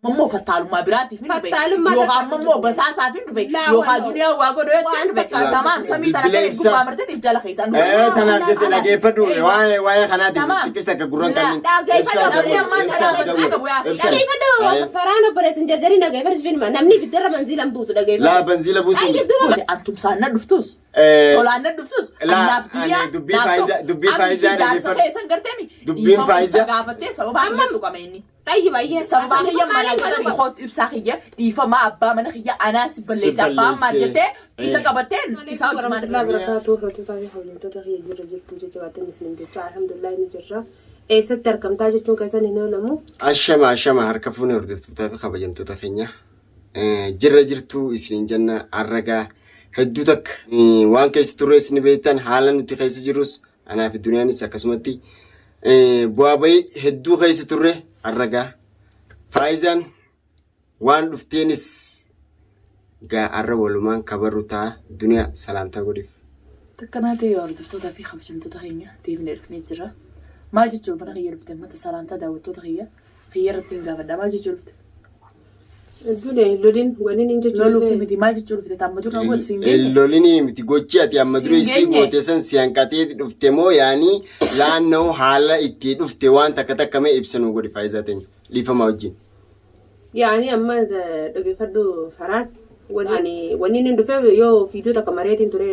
Ammoo fattaalummaa biraatiif hin dhufe. Fattaalummaa Yookaan takka amma immoo basaasaaf hin dhufe. Laa Yookaan waloo. duniyaa waa godhu jettee Waan hin dhufe. takka Tamaam samii tana Bilbila kan ibsaa. gubbaa marteetiif jala keessaan Eh, tanaaf jette dhageeffadhu waa'ee waa'ee kanaatiif Tamaam. xiqqis takka gurran La- kannin. Dhageeffadhu Ibsaa namni dawwal, ammaan ibsaa tana dawwal, akka bu'aa. ibsaa. Dhageeffadhu faraan obboleessi hin jarjarin dhageeffadhu sifinuma namni ibiddarra banziila hin buusu dhageeffadhu. Laa banziila buusu. Ayyee duuba Antumsaan na dhuftus. Eh, Tolaan na dhuftus. laa, Annaaf duniyaa. ani dubbii naaf Faayiza- ta'u. dubbii Amni Faayizaa si jaarsa dhageeffadhu. keessan garteemi. Dubbiin Dhiifama isa Faayiza- gaafattee sababa Amma- kiyya tuqame inni. Xayyiba ayyee. Sababaa kiyya mana jala kootu ibsaa kiyya dhiifamaa abbaa mana kiyya anaa si balleesse abbaa maal jettee isa qabatteen isaa wajjin maal Warahmatullahi wabarakatuh. Hordoftoota fi hojjettoota kiyya jirra jirtu jajjabaattan isiniin jecha alhamdulillah ni jirra. Eessatti argamtaa jechuun keessan hin oolamu. Ashama ashama harka fuune hordoftootaa fi kabajamtoota keenya. Jirra jirtu isiniin jenna arragaa hedduu takka waan keessa turre isin beektan haala nuti keessa jirrus anaa fi duniyaanis akkasumatti bu'aa bahii hedduu keessa turre arragaa faayizaan waan dhufteenis gaa arra walumaan kabarru ta'a duniyaa salaamtaa godhiif. Takkanaa ta'e hordoftootaa fi kabajamtoota keenya deebinee dhufnee jirra. Maal jechuun mana kiyya dhufte mata salaamtaa daawwattoota kiyya kiyya irratti hin gaafadha. Maal jechuun dhufte? Dune lolin waniin hin jechuun Loluuf miti maal jechuun dhufte? Tamma dura wal siin geenye. Lolinii miti gochi ati amma dura Siin isii geenye. goote san si hanqatee dhufte moo yaanii laannoo haala itti dhufte waan takka takka mee ibsa nuu godhi faayizaa teenya dhiifama wajjin. Yaani amma dhageeffadhu faraan ani waniin hin dhufeef yoo fiiduu takka mareetiin ture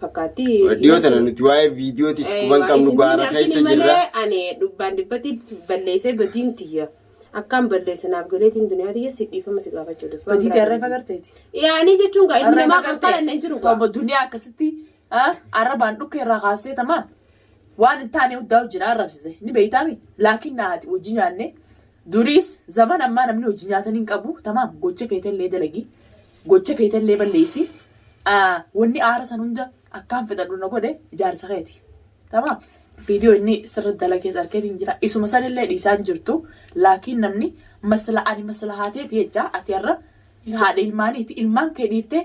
fakkaatti. Dhiyoo tana nuti waa'ee viidiyootis quban qabnu gaara keessa jirra. Ani dhubbaan dhibbatti balleessee badiin tiyya. Akkaan balleesse naaf galeetiin duniyaa tiyya si dhiifama si gaafachuu dhufe. Badii ta'e agarteeti. Yaani jechuun gaa ilmi namaa kan kadhanne hin jiru gaa. Toba duniyaa akkasitti arrabaan dhukkee irraa kaastee tamaa waan hin taane hundaa wajjin arrabsite ni beeytaami laakiin naati hojii nyaanne duriis zaman ammaa namni hojii nyaatan hin qabu tamaam gocha feetellee dalagi gocha feetellee balleessi wanni aara san hunda akkaan fixadhu na godhe jaarsa keeti. Tamaam viidiyoo inni sirri dalagees arkeetiin jira isuma sanillee dhiisaa hin jirtu laakiin namni masla ani maslahaateeti jecha ati har'a haadha ilmaaniiti ilmaan kee dhiiftee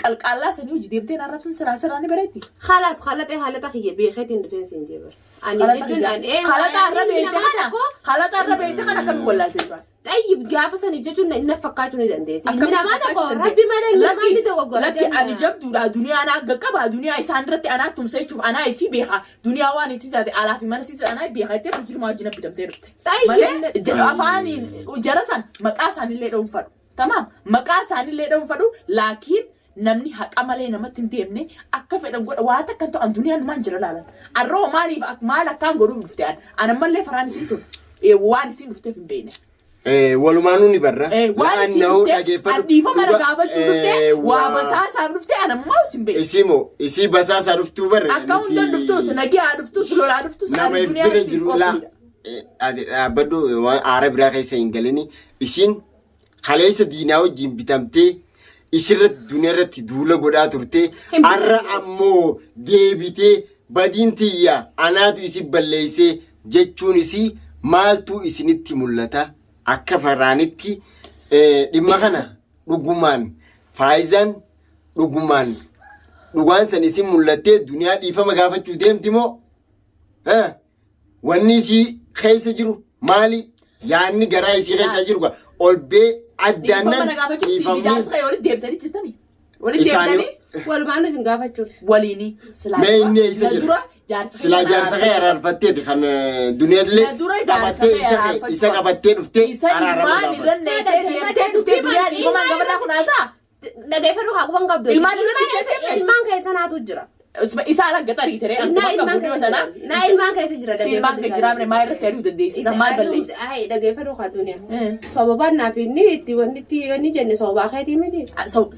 qalqaallaa sanii hojii deemtee na arrabsuun siraa sirraa ni bareetti. Khalaas khalaxee halaxa kiyya beekeetiin dhufeen siin jee bara. Ani jechuun ani Khalaxa irra beekte kana khalaxa irra beekte kana akkamiin wallaalte duraan. Xayyib gaafa saniif jechuun na fakkaachuu ni dandeessi. Ilmi namaa tokko rabbi malee ilmi namaa ni dogoggora. Lakki ani jabduudha duniyaa anaa gaqqaba duniyaa isaan irratti anaa tumsa jechuuf anaa isii beeka duniyaa waan itti taate alaa fi mana isii anaa beeka jettee mujrimaa wajjin bitamtee dhufte. Xayyib Malee afaaniin jara san maqaa isaanillee dhuunfadhu. Tamaam maqaa isaanillee dhuunfadhu laakiin namni haqa malee namatti hin deemne akka fedhan godha waa takka hin ta'an duniyaan maan jira laalan. Arroo maaliif maal akkaan godhuuf dhufte an an ammallee faraan isiin tun waan isiin dhufteef hin beekne. Walumaanuu ni barra. Waan isiin Laanna'uu dhufteef dhageeffadhu. an dhiifama na Dhuga- gaafachuu dhufte waa basaasaaf dhufte an ammaa isin beekne. Isii moo isii basaasaa dhuftuu barre. Akka hunda dhuftus nagiyaa dhuftus lolaa dhuftus Nama ani duniyaa bira isiin jiru laa. qophiidha. Ati dhaabbadhu waan aara biraa keessa hin galini. Isiin kaleessa diinaa wajjin bitamtee isirratti duniyaa irratti duula godhaa turte Hin arra ammoo deebitee badiin tiyya anaatu isin balleessee jechuun isii maaltu isinitti mul'ata akka faraanitti dhimma kana dhugumaan faayizaan dhugumaan dhugaan san isin mul'attee duniyaa dhiifama gaafachuu deemti moo? Eh? Wanni isii keessa jiru maali? Yaanni garaa isii keessa jiru gaa ol bee addaan Dhiifama nan na gaafachuuf si dhiifamni ijaarsa kee walitti deebitanii jirtanii? Walitti Isaanii- deebitanii Walumaan isin gaafachuuf. waliini silaa Mee dura inni eessa na jira? dura jaarsa kee Silaa sana jaarsa kee araarfadhu. araarfatteeti kan duniyaallee Na dura jaarsa qabattee kee isa kee araarfachuu isa qabda. qabattee dhuftee Isa araarama ilmaan gaafata. irra neetee deemtee dhuftee duniyaa dhiifamaan gaafadhaa kunaasaa? Dhageeffadhu haa quban qabdu. Ilmaan irratti seettee? Ilmaan keessa naatu jira. Isa ala gaxarii tere Naa akkuma ilmaan qabu keessa dhiyoo tana. jira. Naa ilmaan keessa jira. Si ilmaan kee jira maa irratti ari'uu dandeessi? Isa maal balleessi? Ay dhageeffadhu haa duniyaa. Sababaan naaf inni itti wanni itti wanni jenne sababaa keetii miti.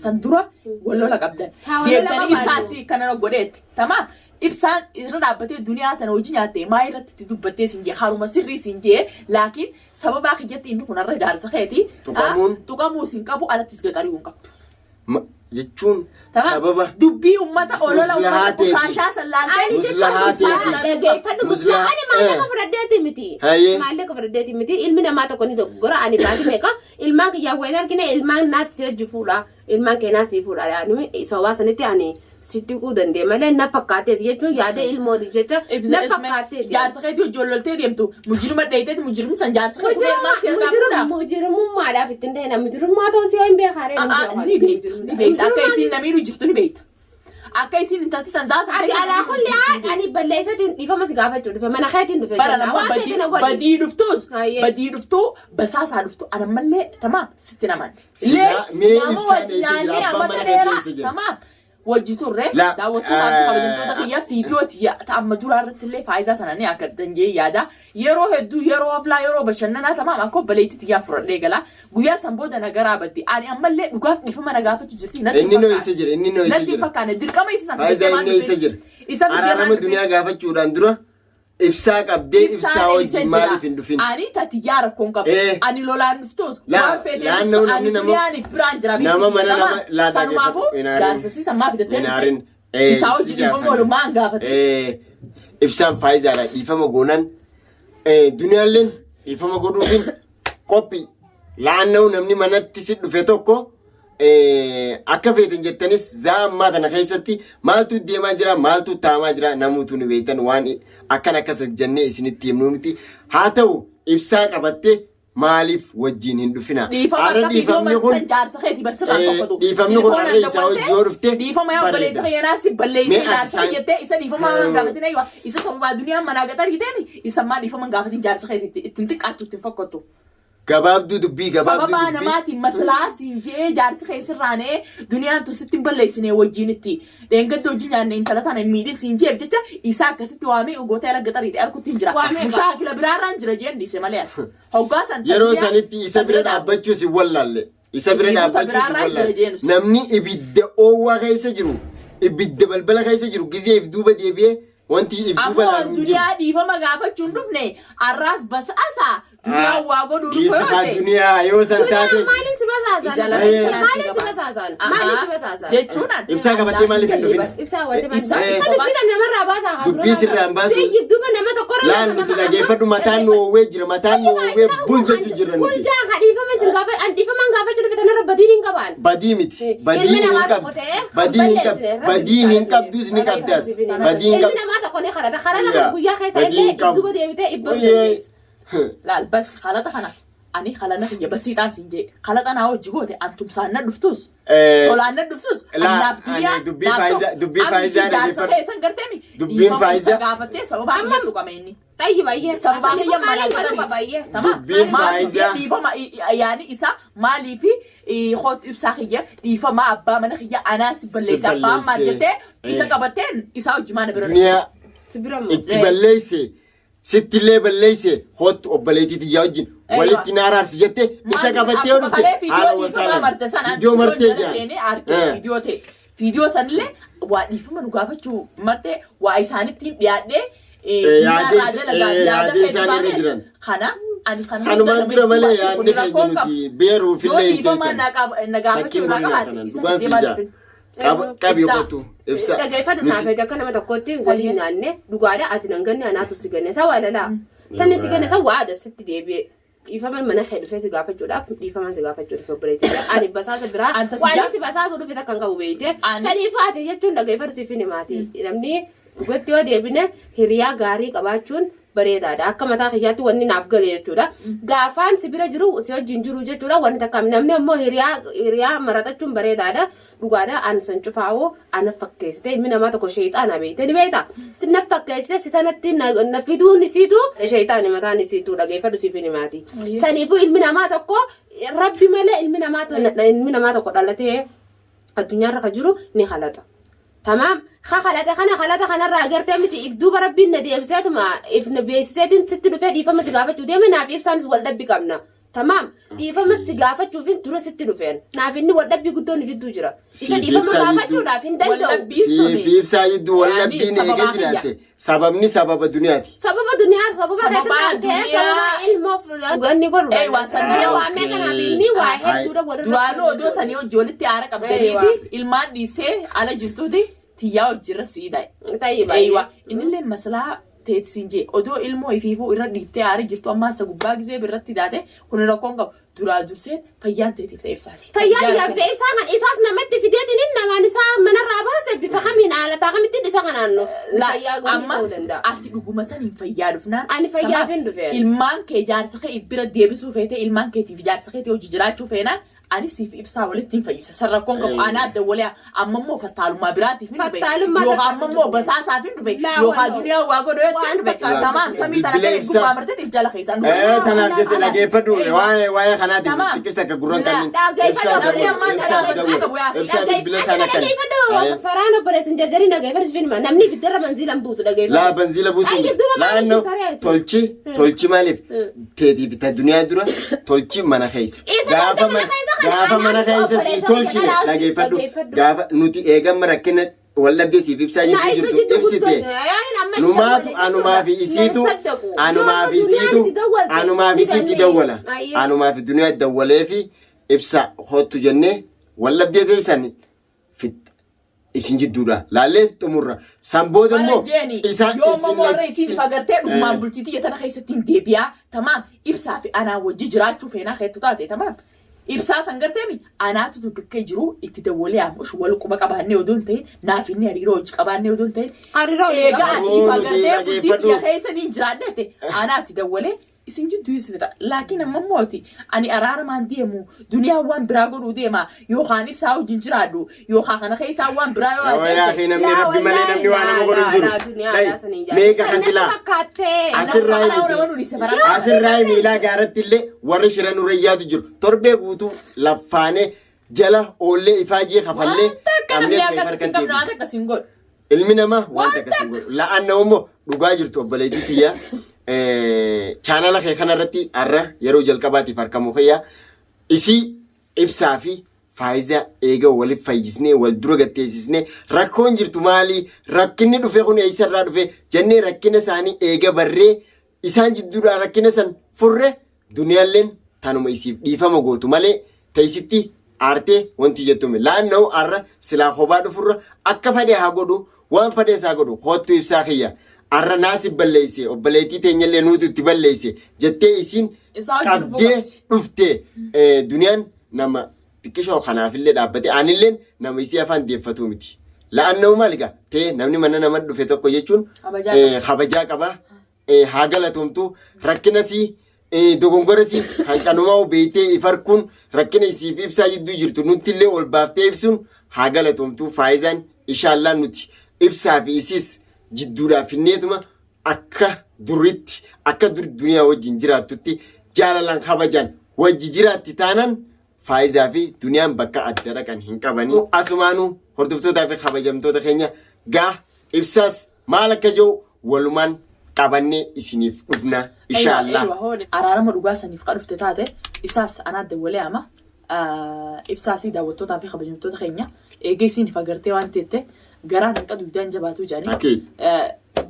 San dura wal lola qabdan. Haa, wal lola Deemtanii qabaannu. ibsaa si kana godheette. Tamaam. Ibsaan irra dhaabbatee duniyaa tana hojii nyaatte maa irratti itti dubbattee siin jee haruma sirrii siin jee laakiin sababaa kiyyatti inni kun har'a jaarsa keeti. Tuqamuun. Tuqamuu siin qabu alattis gaxari'uu hin qabdu. Jechuun Tamam. sababa Dubbii ummata olola Muslahaa ummata teeti. qushaashaa san laaltee Ani Muslahaa jechuun teeti. dhageeffadhu Muslaha- muslaa ani maallaqa fudhadheeti miti. Hayyee. Maallaqa fudhadheeti miti. Ilmi namaa tokko ni dogoggora ani baati meeqa ilmaan kiyyaa wayii argine ilmaan naas si hojii fuudha. Ilmaan keenyaa sii fuudha ani sababaa sanitti ani sitti quu danda'e malee na fakkaatteeti jechuun yaada ilmooti jecha na fakkaatteeti. Jaarsa keetii hojii wal loltee deemtu mujirima dheeyteeti mujirmi san jaarsa keetii ilmaan si harkaa fuudha. Mujirummaadhaaf ittiin ta'e mujirummaa ta'uu si yoo hin beekaaree. Ni beekta ni beekta akka isiin namiidhu jirtu ni beekta. Akka isiin intalti san zaasa Ati alaa kulli haal ani balleessatiin dhiifama si gaafachuu dhufe mana keetiin dhufe. Bara jennaa. nama Waan feete na godhi. badii dhuftus Hayyee. badii dhuftuu basaasaa dhuftu anammallee tamaam sitti naman. Silaa mee ibsaan eessa jira? Abbaan mana keetii eessa jira? Tamaam wajji turre La, daawwattoota fi kabajamtoota kiyya fiidiyoo tiyya amma duraa irratti illee faayidaa tana ni akka danda'e yaada. Yeroo hedduu yeroo haflaa yeroo bashannanaa tamaam akka obboleettii tiyyaa fudhadhee gala. Guyyaa san booda nagaraa baddi. Ani ammallee dhugaaf dhiifama na gaafachuu jirti. Natti Inni hin noo fakkaanne. eessa jira? Inni noo eessa Natti hin jira? fakkaanne. Dirqama isa san Faayidaa fiddee inni eessa jira? Isa fiddee Araarama maal duniyaa gaafachuudhaan dura ibsaa qabdee ibsaa wajjin maaliif hin dhufin? Ani tatiyyaa rakkoon qabu. Eh. Ani lolaan dhuftus La- waan feetee laannoo dhuftus namni ani nama- duniyaaniif biraan jira. nama mana nama laa Sanumaafuu dhaggeeffadhu. Hin aarin. jaarsisiisa maa fidattee Hin aarin. Eh, Isaa si wajjin dhiifama gaafanne. oolu maan gaafate? Eh, Ibsaan faayidaadha dhiifama goonan duniyaalleen dhiifama godhuufin qophii laanna'u namni manatti si dhufe tokko akka feetan jettanis zaa ammaa tana keessatti maaltu deemaa jira maaltu taamaa jira namuutu nu beektan waan akkan akkas jennee isinitti himnu miti haa ta'u ibsaa qabatte maaliif wajjin hin dhufina Dhiifama Har'a akka viidiyoo dhiifamni kun marsan jaarsa keetii barsiirraan tokkotu. dhiifamni kun har'a isaa hojii yoo dhufte Dhiifama yaa obboleessa bareeda. kiyya naasi balleessee Mee ati jaarsa isaan- kiyya jettee isa dhiifama waan gaafatin eeywa isa sababaa duniyaan manaa gaxarii teemi isa maa dhiifama hin gaafatin jaarsa keetii ittiin xiqqaattu ittiin fokkottu. Gabaabduu dubbii gabaabduu Sababaa dubbii. namaatiin maslaa siin jee jaarsi kee sirraanee duniyaan tun sitti hin balleessine wajjin itti dheengadda hojii nyaanne intala tana hin miidhin siin jeef jecha isaa akkasitti waamee goota ala gaxariite argutti hin jira. Waamee qaba. Mushaakila biraarraan jira jeen dhiise malee. Hoggaa san Yeroo sanitti isa bira dhaabbachuus hin wallaalle. Isa bira Dhiirota dhaabbachuus hin biraarraa jira wallaalle. jeenus. Namni ibidda oowwaa keessa jiru, ibidda balbala keessa jiru gizee if duuba deebi'ee wanti if duuba Ammoo laalu hin jiru. duniyaa dhiifama gaafachuun dhufne arraas basaasaa duniyaa waa godhuu dhufe Dhiisi yoo haa ta'e. duniyaa yoo san Duniyaa taates. maaliin si basaasan? Ija lama Maaliin si basaasan? Maaliin si basaasan? Jechuun an- Ibsaa qabattee maaliif hin dhufin? Ibsaa wate maal? Ibsaa- Ibsaa dubbii tan namarraa baasaa haa Dubbii sirraa hin baasu. Biyyi duuba nama tokkorra Laan nuti dhageeffadhu mataan nu oowwee jira mataan nu oowwee bul jechuu jirra nuti. Bulchaa haa dhiifama isin gaafa an dhiifamaan gaafachuu dhufe tanarra badiin hin qabaan. Badii miti. Badii Ilmi hin namaa qabdu. tokko ta'ee kan Badii hin qabdu. balleessine, Badii hin qabdus ni qabdas. Badii hin Ilmi qabdu. namaa tokko ni kadhata. Kadhata kana guyyaa keessa Badii hin illee qabdu. duuba deebitee ibboo Oyyee. dandeessa. Laal bas halaxa kana ani halana kiyya basiixaan siin jee halaxa naa hojii goote an tumsaan na dhuftus tolaan na dhuftus an laa, naaf duniyaa ani dubbii naaf Faayiza- ta'u. dubbii Amni Faayizaa ishii jaarsa dhaggeeffadhu. keessan garteemi Dubbiin dhiifama isa Faayiza- gaafattee sababa kiyya tuqame inni. Xayyi baay'ee. Sababa kiyya Maaliin manaa godhu qaba baay'ee. Tamam. Dubbiin Maal Faayiza- dhiifama yaani isa maaliifi hootu ibsaa kiyya dhiifama abbaa mana kiyya anaa si balleesse abbaa maal balleesse. jettee isa Eh. qabatteen isaa hojii maana bira Duniyaa Si bira moo? itti balleesse sittillee balleesse hootu obboleettii tiyyaa wajjin Eeyywa. walitti na araarsi jette isa qabattee yoo dhufte haala wasaalan marte sana viidiyoo martee jala seenee argee jaan. viidiyoo ta'e viidiyoo sanillee waa dhiifama nu gaafachuu marte waa isaanitti dhiyaadhee yaadee isaan irra jiran. Kana ani kana Kanumaan dura malee yaadni keenya nuti beeruufillee yoo hin dhiifama teessan. na gaafachuu Shakkiin irraa kun qabaate nyaatanan isa dhugaan deemaa sii jaa. dhufin. Qabi Ibsaa. qotu ibsa. Dhageeffadhu naaf egaa akka nama tokkootti waliin nyaanne dhugaadha ati nan ganne anaatu si ganne isa walalaa. Tanni si ganne isa waada sitti deebi'e. Dhiifama mana kee dhufee si gaafachuudhaaf dhiifama si gaafachuu dhufe obboleettii. Ani basaasa biraa Anta waan tijaa- si basaasu dhufe takka hin qabu beeyte. Ani- Saniif ati jechuun dhageeffadhu siif hin himaati. Namni dhugatti yoo deebine hiriyaa gaarii qabaachuun bareedaadha. Akka mataa kiyyaatti wanni naaf gale jechuudha. Gaafaan si bira jiru si wajjin jiru jechuudha. Wanni takka namni ammoo hiriyaa hiriyaa maratachuun bareedaadha. Dhugaadha ani san cufaa'oo ana fakkeessite ilmi namaa tokko sheexaana beekte ni beekta. Si na fakkeessite si tanatti na na fiduun isiitu sheexaani mataan isiitu dhageeffadhu siif hin himaati. Saniifuu ilmi namaa tokko rabbi malee ilmi namaa tokko ilmi namaa tokko dhalatee addunyaarra kan jiru ni halaxa. Tamaam ka kalata kana kalata kanarraa agartee miti if duuba rabbiin na deebiseetuma if na beeksiseetiin sitti dhufee dhiifama si gaafachuu deeme naaf ibsaanis wal dhabbi qabna. Tamaam dhiifama si gaafachuufin dura sitti dhufeen naaf inni wal dhabbii guddoon nu jidduu jira. Isa Siif dhiifama ibsaa jidduu. gaafachuudhaaf hin danda'u. Wal-dhabbii Siif ibsaa jidduu wal Yaani dhabbiin sababaa eega kiyya. jiraatte sababni sababa duniyaati. Sababa duniyaa sababa Sababa keetirraa ka'ee duniyaa. sababa ilmoof wanni godhu. Ee, waan san Ee, waa meeqa naaf inni waa Hai. hedduudha walirra. Duraanuu odoo sanii hojii walitti aara qabdaniiti ilmaan dhiisee ala jirtuuti tiyyaa hojiirra sii da'e. Tayyii baay'ee. Eeywa innillee maslaa teetsiin jee odoo ilmoo ifiifuu irra dhiiftee aara jirtu ammaa isa gubbaa gizee birratti daate kun rakkoon qabu. Duraa dursee fayyaan teetiif ta'e ibsaati. Fayyaan kiyyaaf ta'e ibsaa kan isaas namatti fideetiin namaan isaa manarraa baase bifa kamiin haalataa kamittiin isa kanaan nu fayyaa goonii Amma ta'uu danda'a. ati dhuguma saniin fayyaa dhufnaan. Ani fayyaaf hin dhufe. Ilmaan kee jaarsa kee if bira deebisuu feete ilmaan keetiif jaarsa keetii hojii jiraachuu feenaan ani siif ibsaa walitti hin fayyisa. San rakkoon qabu anaa adda walee amma immoo fattaalummaa biraatiif hin dhufe. Fattaalummaa Yookaan takka amma immoo basaasaaf hin dhufe. Laa Yookaan waloo. duniyaa waa godhu yoo Waan hin dhufe. takka Tamaam samii tana Bilbila kan ibsaa. gubbaa marteetiif jala keessaan Eh, tanaaf jette dhageeffadhu. Waa'ee waa'ee kanaatiif Tamaam. xiqqis takka gurran La- kannin. dhaggeeffadhu. Ibsaa Namni dawwal. ammaan Ibsaa kana dawwal. dhageeffadhu. Ibsaa bilbila isaan akkan. Dhaggeeffadhu. Faraan obboleessin jarjarii dhaggeeffadhu siif hima. Namni ibiddarra banziila hin buusu dhaggeeffadhu. Laa banziila buusu. Ayyib duuba Laa maaliif annoo taree ati? tolchi tolchi maaliif teetii fi ta duniyaa dura tolchi mana keessa. Isa Gaafa tolcha mana mana keessa kana gaafa anaan mana keessa si obboleessa tolchine kiyya dhageeffadhu. dhaggeeffadhu. Gaafa nuti eegamma rakkina wallabdee siif ibsaa Na jirtu ibsa jirtu jiddu ibsite. gurguddoon. Yaani amma itti Numaatu dawwale anumaa fi jechuudha. isiitu Na saddaqu. anumaa fi Yoo amma isiitu duniyaan itti dawwalte, anumaa fi ni isiitti ganne. dawwala. Ayyee. Anumaa fi duniyaa dawwalee fi ibsa hottu jennee wallabdee teessan fit isin jidduudha. Laallee xumurra. San booda Mala immoo jeeni isa yoo isin immoo warra isiin fagartee dhugumaan Eh. bultii tiyya tana keessatti hin deebi'aa tamaam ibsaa fi anaa wajji jiraachuu feenaa keettu taate tamaam ibsaa san garteemi anaatu bakka jiru itti dawwalee ammoo wal quba qabaannee odoo hin ta'in naaf inni hariiroo hojii qabaannee odoo hin ta'in Hariiroo hojii eegaa qabaannee. ati Saboo nuti fagartee bultii dhageeffadhu. tiyya keessa ni jiraannete anaatti dawwalee isin jidduu isin fixa. Laakiin amma immooti ani araaramaan deemu duniyaan waan biraa godhuu deema yookaan ibsaa wajjin jiraadhu yookaan kana keessaa waan biraa yoo Yoo yaa akhi namni rabbi malee namni waa nama godhu hin jiru. Dhayi, Meeqa kan silaa asirraa miti. Asirraa miilaa gaaratti illee warri shira nurra yaatu jiru. Torbee guutuu laffaanee jala oollee ifaajii kafallee Wanta akka namni qabnee ture akkasitti harka hin qabne waan deebisa. akkas hin godhu. Ilmi namaa wanta akkas hin godhu. La'aan nama immoo dhugaa jirtu obboleettii tiyya. Chaanala kee kanarratti har'a yeroo jalqabaatiif argamu kiyya. Isii ibsaa fi faayiza eega waliif fayyisnee wal dura gatteessisnee rakkoon jirtu maali rakkinni dhufe kun eessarraa dhufe jennee rakkina isaanii eega barree isaan jidduudhaa rakkina san furre Duniyaalleen tanuma isiif dhiifama gootu malee teessitti aartee wanti jettume. Laanna'u arra silaa kophaa dhufurra akka fadhe haa godhu waan fadhees haa godhu koottu ibsaa kiyya arra naasi balleeyse obboleettii teenyallee nuutu itti balleeyse jettee isiin Isaa wajjin dhufuu qabdee qabdi. dhufte duniyaan nama xiqqishoo kanaafillee dhaabbate anilleen nama isii afaan deeffatuu miti. La'anna'u maal egaa ta'e namni mana nama dhufe tokko jechuun Kabajaa qaba. kabajaa qaba. Haa galatoomtu rakkina sii dogongora sii hanqanumaa beektee if arkuun rakkina isiif ibsaa jidduu jirtu nutti illee ol baaftee ibsuun haa galatoomtu faayizaan ishaallaa nuti ibsaa fi isiis jidduudhaa finneetuma akka duritti akka dur duniyaa wajjin jiraattutti jaalalaan kabajaan wajji jiraatti taanan Faayizaa fi duniyaan bakka adda dhaqan hin qabanii asumaanuu hordoftootaa fi kabajamtoota keenya gaa Ibsaas maal akka jiru walumaan qabannee isiniif dhufna inshallah. Ewa, ewa, Araarama dhugaa saniif ka dhufte taate isaas anaa dawwalee ama ibsaasii daawwattootaa fi kabajamtoota keenya eegee isiin if agartee waan teette garaan hanqa dugdaan jabaatuu jedhanii Akiid.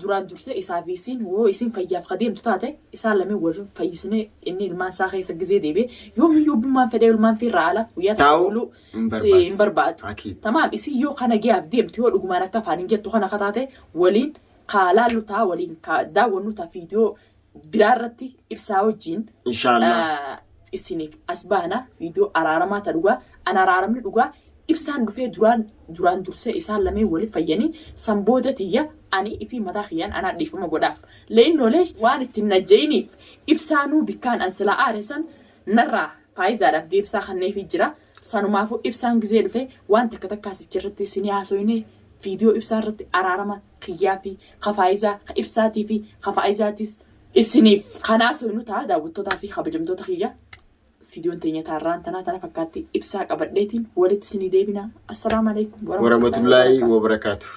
duraan dursee isaa fi isiin woo isiin fayyaaf ka deemtu taate isaan lameen wal fayyisnee inni ilmaan isaa keessa gizee deebi'e yoomiyyuu abbummaan fedhee ilmaan fi irraa ala guyyaa tokko Taa'uu ooluu hin si barbaadu. hin barbaadu. Akiid. Tamaam isin yoo kana gahaaf deemtu yoo dhugumaan akka afaan hin jettu kana akka taate waliin kaa laallu taa waliin kaa daawwannu taa viidiyoo biraa irratti ibsaa wajjin Inshallah. isiniif as baana viidiyoo araaramaa ta dhugaa an araaramni dhugaa ibsaan dhufee duraan duraan dursee isaan lameen wali fayyanii san booda tiyya ani ifii mataa kiyyaan anaa dhiifama godhaaf leennoolee waan ittiin najja'iniif ibsaanuu bikkaan an silaa aare san narraa faayizaadhaaf deebisaa kanneefii jira Sanumaafuu ibsaan gizee dhufe waan takka takkaa sichi irratti isinii haasoyne viidiyoo ibsaa irratti araarama kiyyaa fi ka faayizaa ka ibsaatii fi ka faayizaatis isiniif kan haasoynu ta'a daawwattootaa fi kabajamtoota kiyya viidiyoon teenya taarraan tanaa tana fakkaatti ibsaa qabadheetiin walitti isinii deebina assalaamu alaikum Warahmatullaahi wabarakaatuh.